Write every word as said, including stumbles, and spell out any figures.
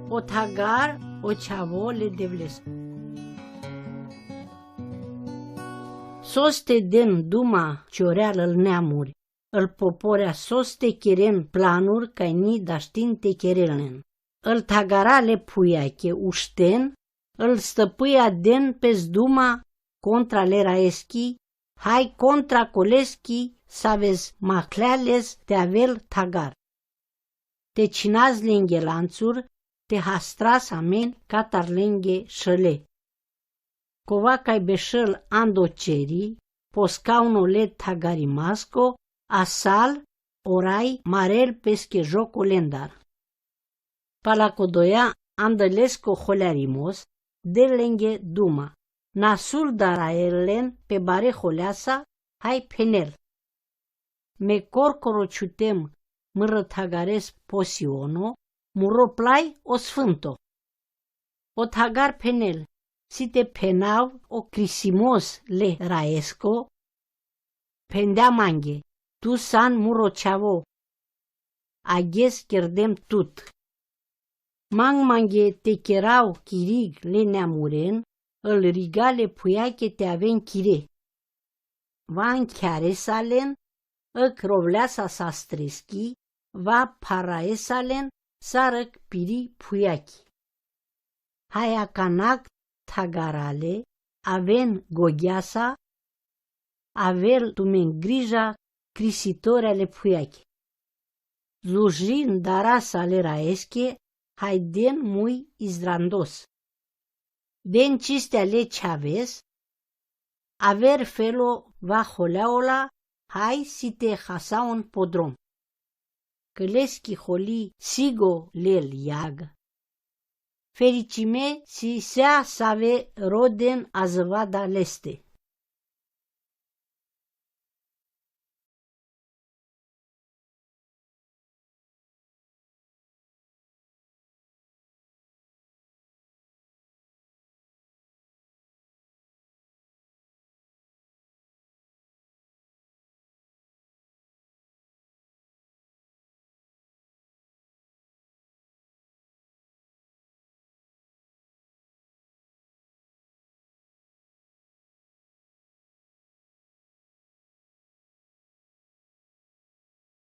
O Thagar, o čhavo le Devlescu. Sos te den duma čoreal al neamuri, al poporea sos te keren planur kaj ni daštin te kerel len. Al Thagara le phujache ušten, al stăpâia den pes duma kontra le Raeski, haj kontra koleski saves makhlea les te avel Thagar. Te čhinaz lenge lantsur, te hastras amen katar lenge šele. Kova kaj bešel ando čeri, po skauno le Thagarimasko, asal, orai marel peske žoko lendar. Pala kodoja ando lesko holearimos, del lenge duma, nasul darael len pe bare holeasa, haj phenel. Me korkoro čhutem mrl Thagares posiono, muro plaj o sfânto. O Thagar phenel, si te phenav o krisimos le Raesko, phendea mange, tu san muro čhavo, agjes kerdem tut. Mang mange te kerav kirig le neamuren, al riga le phujache te aven kire. Va nkhearesa len, ak rovleasa sastreski, va pharaesa len, sar ak piri phujache. Haj akanak Thagarale, aven gogjeasa, avel tumen grija krisitorea le phujache. Služin darasa le Raeske, haj den muj izrandos. Den čistea le čhaves, aver felo va holeaola, haj si te hasaon po drom. Kaleski holi sigo lel jag. Feričime si sea save roden azvada leste.